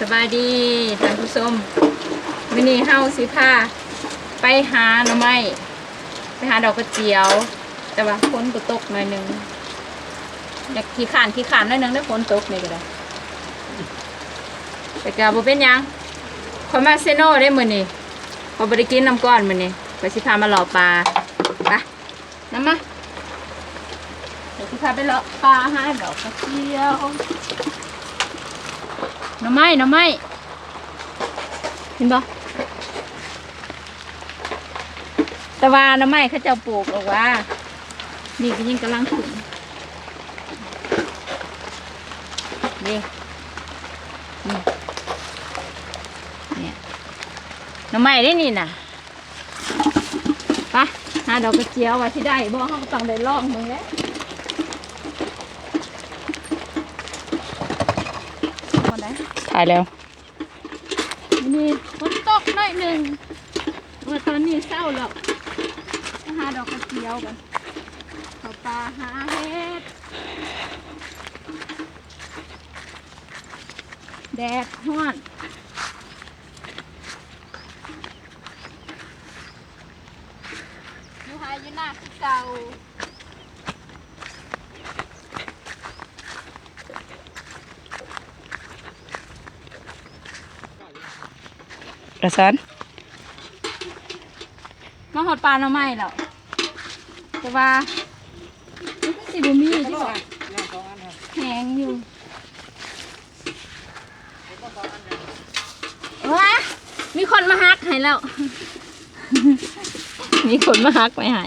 ສະບາຍດີທ່ານຜູ້ຊົມ, ມື້ນີ້ເຮົາຊິພາໄປຫາໜໍ່ໄມ້ ໄປຫາດອກກະຈຽວ, ແຕ່ວ່າຝົນກໍຕົກໜ້ອຍໜຶ່ງ, ຢາກຂີ້ຄ້ານ ຂີ້ຄ້ານໜ້ອຍໜຶ່ງເດ້ ຝົນຕົກນີ້ກໍໄດ້, ແຕ່ກໍບໍ່ເປັນຫຍັງ, ຂ້ອຍມາເຊໂນເດ້ມື້ນີ້, ຂ້ອຍບໍ່ໄດ້ກິນນຳກ້ອນມື້ນີ້, ຂ້ອຍຊິພາມາເລາະປ່າ. ໄປ ນຳມາ, ດຽວຊິພາໄປເລາະປ່າຫາດອກກະຈຽວ. ໜໍ່ໄມ້ ໜໍ່ໄມ້ ເຫັນບໍ່? ແຕ່ວ່າໜໍ່ໄມ້ເຂົາເຈົ້າປູກອອກວ່າ ນີ້ກໍຍັງກຳລັງຂຶ້ນເດ້. ນີ້ ນີ້ ໜໍ່ໄມ້ເດ້ນີ້ນະ. ໄປຫາດອກກະຈຽວວ່າຊິໄດ້ບໍ່, ເຮົາກໍຕ້ອງໄດ້ລອງເບິ່ງແຫຼະ. ຖ່າຍແລ້ວ. ມື້ນີ້ຝົນຕົກໜ້ອຍໜຶ່ງ, ເມື່ອຕອນນີ້ເຊົ້າແລ້ວ. ໄປຫາດອກກະຈຽວກັນ, ເຂົ້າປ່າຫາເຫັດ. ແດດຮ້ອນ. ຢູ່ໄຮ່ຢູ່ນາຄືເກົ່າ. ລະສອນ ມາຮອດປ່າໜໍ່ໄມ້ແລ້ວ, ແຕ່ວ່າມັນຄືຊິບໍ່ມີຕິເບາະ, ແຮງຢູ່. ວ້າ ມີຄົນມາຫັກໃຫ້ແລ້ວ, ມີຄົນມາຫັກໄວ້ໃຫ້.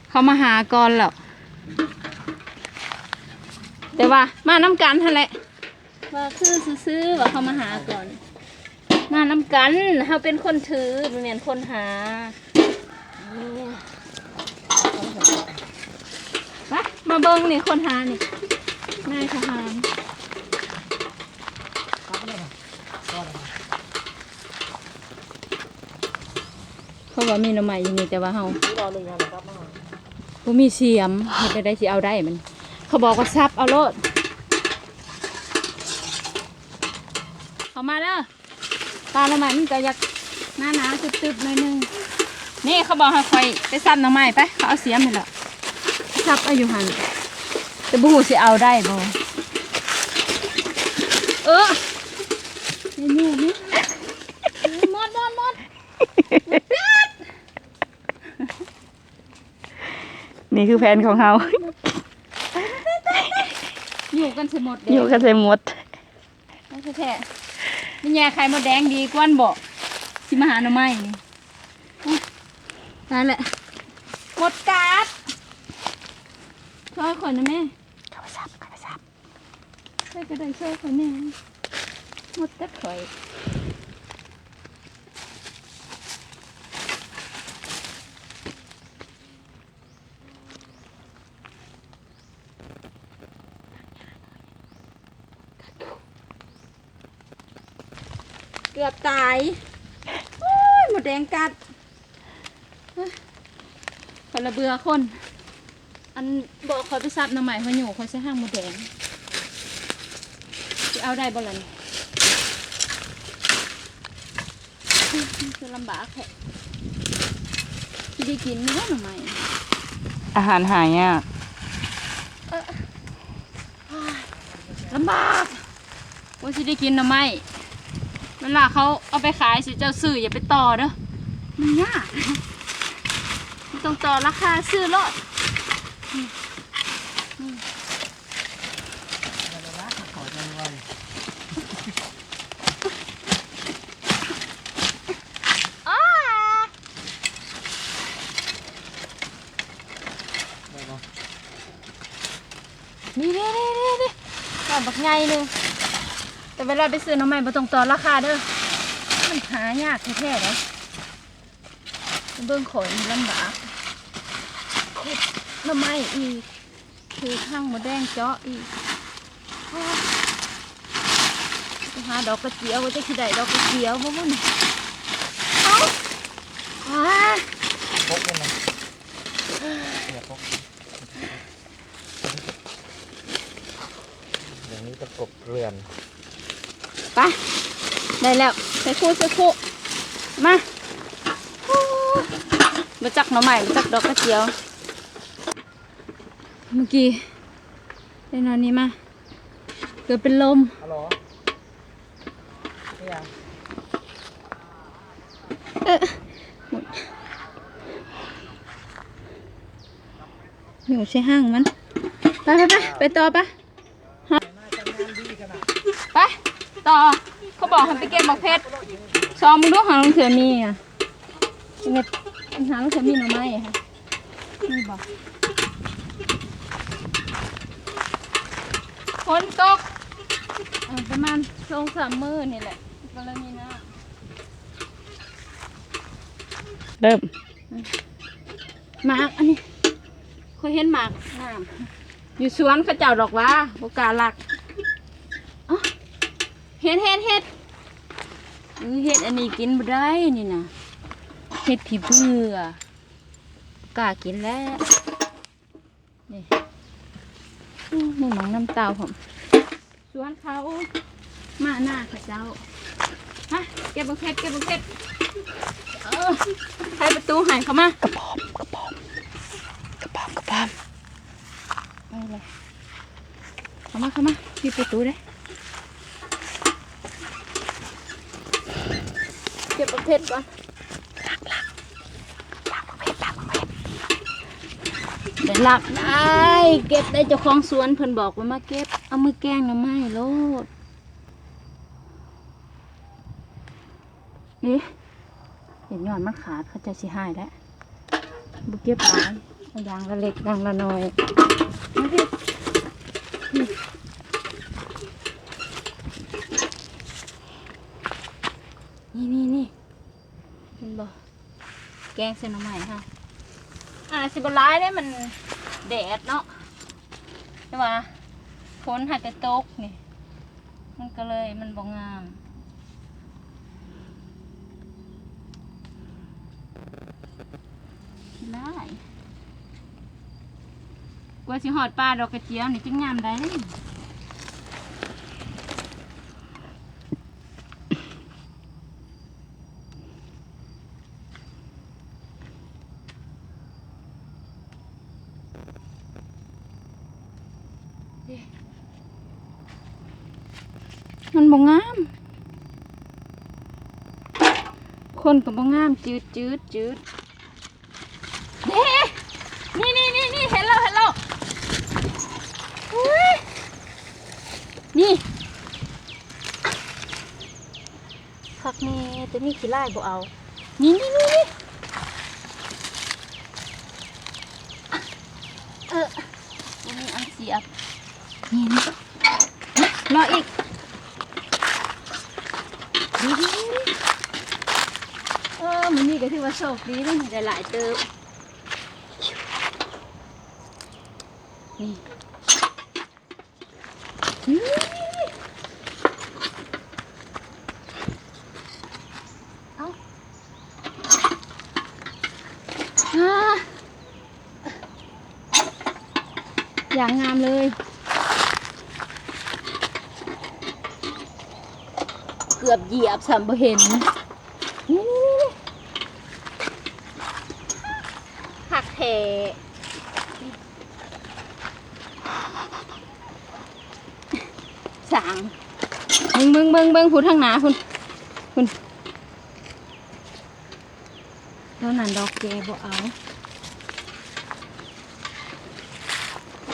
ເຂົາມາຫາກ່ອນແລ້ວ, ແຕ່ວ່າມານຳກັນຫັ້ນແຫຼະ, ວ່າຄືຊື່ໆ ວ່າເຂົາມາຫາກ່ອນ. ມານຳກັນ, ເຮົາເປັນຄົນຖື ບໍ່ແມ່ນຄົນຫາ. ໄປ ມາເບິ່ງນີ້ ຄົນຫານີ້ ນາຍທະຫານ. ເຂົາວ່າມີໜໍ່ໄມ້ຢູ່ນີ້ ແຕ່ວ່າເຮົາບໍ່ມີສຽມ, ເຮັດແນວໃດຊິເອົາໄດ້ມັນ. ເຂົາບອກວ່າສັບເອົາໂລດ. ເຂົ້າມາເດີ. ປ່າໜໍ່ໄມ້ມັນກໍຢາກໜາໆ ຕຶບໆ ໜ້ອຍໜຶ່ງ. ນີ້ເຂົາບອກໃຫ້ຂ້ອຍໄປສັບໜໍ່ໄມ້, ໄປ ເຂົາເອົາສຽມໃຫ້ແລ້ວ, ສັບເອົາຢູ່ຫັ້ນ, ແຕ່ບໍ່ຮູ້ຊິເອົາໄດ້ບໍ່. ເອີ ຢ່າຫຍຸ້ງນີ້, ໝົດ ໝົດ ໝົດ. ນີ້ຄືແຜນຂອງເຮົາ, ຫຍຸ້ງກັນໃສ່ໝົດເດ້, ຫຍຸ້ງກັນໃສ່ໝົດ. ແທ້ໆ ມີແຍ່ໄຂ່ມົດແດງດີກວ່າເບາະ, ຊິມາຫາໜໍ່ໄມ້ນີ້. ຕາຍແລ້ວ ມົດກັດ. ຊ່ອຍຂ້ອຍນະແມ່, ເຂົ້າໄປສັບ ເຂົ້າໄປສັບ. ໃຜກໍໄດ້ຊ່ອຍຂ້ອຍແດ່, ມົດກັດຂ້ອຍ. ເກືອບຕາຍ. ໂອ້ຍ ມົດແດງກັດ. ເຮີ້ຍ ຂ້ອຍລະເບື່ອຄົນ. ອັນ ບອກຂ້ອຍໄປສັບໜໍ່ໄມ້ ຂ້ອຍຫຍູ້ງຂ້ອຍໃສ່ຫາງມົດແດງ. ຊິເອົາໄດ້ບໍ່ລະນີ້? ຄືລຳບາກແທ້. ຊິໄດ້ກິນຢູ່ບໍ່ໜໍ່ໄມ້? ອາຫານຫາຍາກ. ເອີ ລຳບາກ. ວ່າຊິໄດ້ກິນໜໍ່ໄມ້. ເວລາເຂົາເອົາໄປຂາຍຊິ ເຈົ້າຊື້ຢ່າໄປຕໍ່ເດີ. ມັນຍາກ. ມັນຕ້ອງຕໍ່ລາຄາ ຊື້ໂລດ. ນີ້ໆໆໆ ດອກບັກໃຫຍ່ໜຶ່ງ. ແຕ່ເວລາໄປຊື້ໜໍ່ໄມ້ບໍ່ຕ້ອງຕໍ່ລາຄາເດີ. ມັນຫາຍາກແທ້ໆເດ້. ເບິ່ງຂ້ອຍນີ້ລຳບາກ. ຂຸດໜໍ່ໄມ້ອີກ. ຖືກຫາງມົດແດງເຈາະອີກ. ໄປຫາດອກກະຈຽວ ວ່າຈະຊິໄດ້ດອກກະຈຽວບໍ່ມື້ນີ້. ເອົ້າ ອ້າ ປົກມັນນະ ເສຍປົກ. ດຽວນີ້ຕ້ອງກົບເລື່ອນ. ໄປ ໄດ້ແລ້ວ ໃສ່ຄູ່ ໃສ່ຄູ່ ມາ. ບໍ່ຈັກໜໍ່ໄມ້ ບໍ່ຈັກດອກກະຈຽວ. ເມື່ອກີ້ໄດ້ແນວນີ້ມາ ເກືອບເປັນລົມ. ຮັລໂຫຼ ອີຫຍັງ? ເອີ ຫູໃສ່ຫາງມັນ. ໄປ ໄປ ໄປ ໄປຕໍ່ ໄປ ໄປຕໍ່. ເຂົາບອກໃຫ້ໄປເກັບໝາກເຜັດ ຊອມເບິ່ງດູ ຫາລາງເທື່ອມີ ຫາລາງເທື່ອມີໜໍ່ໄມ້ ມີບໍ່? ຝົນຕົກ ເອີ ປະມານສອງສາມມື້ນີ້ແຫຼະ ກໍເລີຍມີນ້ຳ. ເລີ່ມ ໝາກອັນນີ້ ຂ້ອຍເຫັນໝາກງາມ ຢູ່ສວນເຂົາເຈົ້າດອກຫວາ ບໍ່ກ້າລັກ. ເອົາ ເຮັດ ເຮັດ ເຮັດ ເອີ ເຮັດອັນນີ້ກິນບໍ່ໄດ້ນີ້ນະ ເຮັດຂີ້ເບື່ອ ບໍ່ກ້າກິນແລ້ວ. ນີ້ ອືມ ມີໝາກນ້ຳເຕົ້າພ້ອມ ສວນເຂົາ ມາໜ້າເຂົາເຈົ້າ. ມາເກັບບັກເຜັດ ເກັບບັກເຜັດ. ເອີ ໄຂປະຕູໃຫ້ ເຂົ້າມາ. ກະປອມ ກະປອມ ກະປອມ ກະປອມ. ໄປເລີຍ ເຂົ້າມາ ເຂົ້າມາ ປິດປະຕູເດ້. ເກັບບັກເຜັດກ່ອນ. ໄດ້ລັກໄດ້ ເກັບໄດ້ ເຈົ້າຂອງສວນເພິ່ນບອກວ່າມາເກັບ ເອົາມືແກງໜໍ່ໄມ້ໂລດ. ເອີ ເຫັນຍ້ອນມັນຂາດ ເຂົາເຈົ້າຊິຮ້າຍແລ້ວ ບໍ່ເກັບຫຼາຍ ເອົາຢ່າງລະເລັກຢ່າງລະໜ້ອຍ. ນີ້ໆໆ ເຫັນບໍ່? ແກງໃສ່ໜໍ່ໄມ້ເຮົາ ອາດຊິບໍ່ຫຼາຍເດ້ ມັນແດດເນາະ ແຕ່ວ່າຝົນຫາກະຕົກນີ້ ມັນກໍເລີຍ ມັນບໍ່ງາມ. ຂີ້ລ້າຍ ກວ່າຊິຮອດປ່າດອກກະຈຽວນີ້ ຈັກຍາມໃດ. ມັນບໍ່ງາມ ຄົນກໍບໍ່ງາມ ຈືດໆໆ. ເດ້ ນີ້ໆໆໆ ເຫັນແລ້ວ ເຫັນແລ້ວ ອຸ້ຍ ນີ້ ຄັກແນ່ ແຕ່ມີຂີ້ລ້າຍບໍ່ເອົາ. ນີ້ໆໆໆ ເອີ ບໍ່ມີອັນສຽບ ນີ້ໆ ເລາະອີກ. ເອີ ມື້ນີ້ກໍຖືວ່າໂຊກດີເດ້ ໄດ້ຫຼາຍເຕີບ. ນີ້ ເອົ້າ ອາ ຢ່າງງາມເລີຍ ເກືອບຢຽບຊ້ຳບໍ່ເຫັນ. ນີ້ ຄັກແທ້ ສາງ ເບິ່ງໆໆໆ ພຸ້ນທາງໜ້າພຸ້ນ ພຸ້ນ ແຖວນັ້ນດອກແກ່ບໍ່ເອົາ.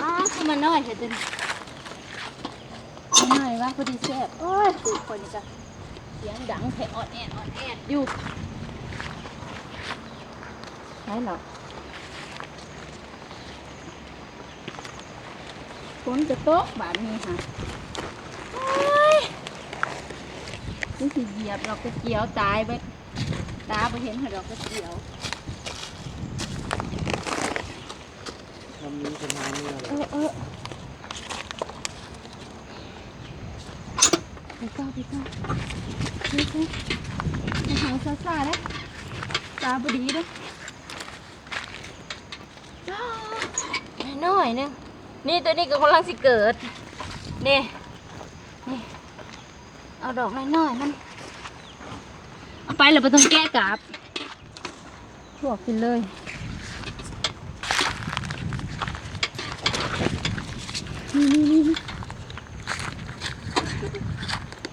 ອ້າ ຄືມານ້ອຍແທ້ຕົວນີ້ ມານ້ອຍວ່າພໍດີແຊບ. ໂອ້ຍ ປູກຂ້ອຍນີ້ກະສຽງດັງແທ້ ອອດແອດ ອອດແອດຢູ່ ໃສລະ. ຝົນຈະຕົກບາດນີ້ຫະ ໂອ້ຍ ຄືຊິຢຽບດອກກະຈຽວຕາຍເບິດ ຕາບໍ່ເຫັນຫະດອກກະຈຽວ. ທຳນີ້ເປັນທາງເມືອງ ເອີ ເອີ. ໄປຕໍ່ ໄປຕໍ່ ໄປຕໍ່ ໄປຫາຊ້າໆເດີ້ ຕາບໍ່ດີເດີ້. ນ້ອຍໆໜຶ່ງ ນີ້ ໂຕນີ້ກໍກຳລັງຊິເກີດ ນີ້ ນີ້ ເອົາດອກນ້ອຍໆມັນ ເອົາໄປແລ້ວບໍ່ຕ້ອງແກະກາບ ລວກກິນເລີຍ ນີ້ໆ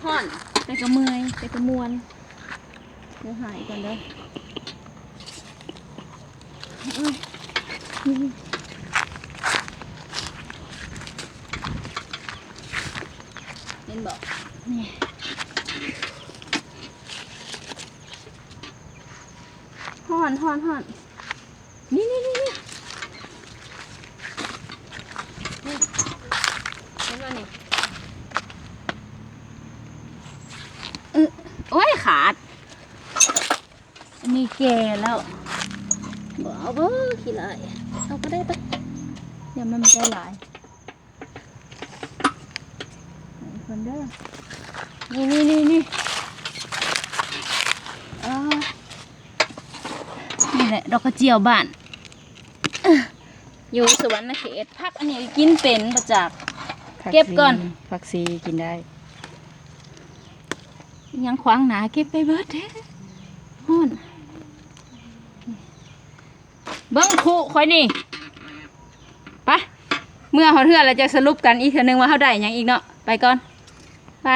ໆ ຮ້ອນ ແຕ່ກໍເມື່ອຍ ແຕ່ກໍມ່ວນ. ດຽວຫາຍກ່ອນເດີ້ ເຫັນບໍ່ ນີ້ ຮ້ອນ ຮ້ອນ ຮ້ອນ. ນີ້ ນີ້ ນີ້ ນີ້ ນີ້ ເຫັນບໍ່ນີ້ ອື ໂອ້ຍ ຂາດ ອັນນີ້ແກ່ແລ້ວ ບໍ່ເອົາ ບໍ່ ຂີ້ລ້າຍ ເອົາກໍໄດ້ໄປ ດຽວມັນບໍ່ໄດ້ຫຼາຍ ເບິ່ງເດີ້ ນີ້ ນີ້ ນີ້ ນີ້ ເອີ ນີ້ແຫຼະ ດອກກະຈຽວບ້ານ ຢູ່ສະຫວັນນະເຂດ ຜັກອັນນີ້ກິນເປັນບໍ່ຈັກ ຜັກ ເກັບກ່ອນ ຊີ ຜັກຊີກິນໄດ້ ຍັງຂວາງໜ້າ ເກັບໄປເບິດເດ້ ຮ້ອນ ເບິ່ງຄຸຂ້ອຍນີ້ ໄປ ເມືອຮອດເຮືອນແລ້ວຈະສະຫຼຸບກັນອີກເທື່ອໜຶ່ງວ່າເຮົາໄດ້ຫຍັງອີກເນາະ ໄປກ່ອນ ໄປ.